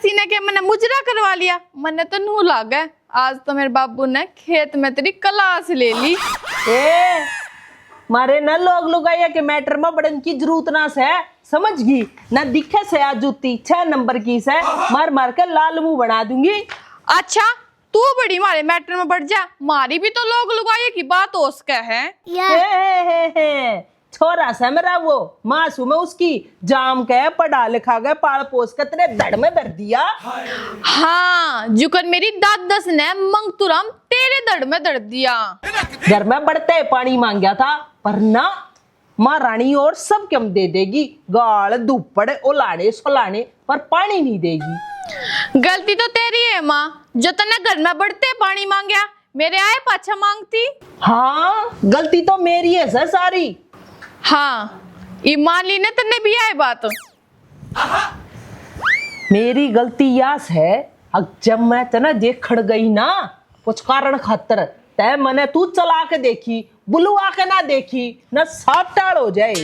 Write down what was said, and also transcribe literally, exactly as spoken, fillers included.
गलती ने के मैंने मुजरा करवा लिया? मन्ने तो नू लागे, आज तो मेरे बाबू ने खेत में तेरी क्लास ले ली। ए, मारे ना लोग लुगाइया के मैटर में बड़न की जरूरत ना से, समझ गई? ना दिखे से आ जूती छह नंबर की से, मार मार के लाल मुंह बना दूंगी। अच्छा, तू बड़ी मारे मैटर में बढ़ जा, मारी भी तो लोग लुगाइया की बात हो सके है। हे, हे, हे, हे। छोरा से मेरा वो, माँ सू मैं उसकी, जाम के पढ़ा लिखा के पाल पोस के तेरे धड़ में धर दिया। हाँ, जुकर मेरी दादस ने मंगतुराम तेरे धड़ में धर दिया। घर में बढ़ते पानी मांग्या था, पर ना, महारानी और सब कम दे देगी, गाल धुप्पड़ ओलाने सोलाने, पर पानी नहीं देगी। गलती तो तेरी है माँ, जो तन्ने घर में बढ़ते पानी मांग्या, मेरे आए पाछा मांगती। हाँ, गलती तो मेरी है सर सारी। हाँ, ईमान ली ने तन्ने भी आए बात। मेरी गलती यास है, अक जब मैं तने देखड़ गई ना, कुछ कारण खातर, तै मने तू चला के देखी, बुलवा के ना देखी, ना साफ टाल हो जाए।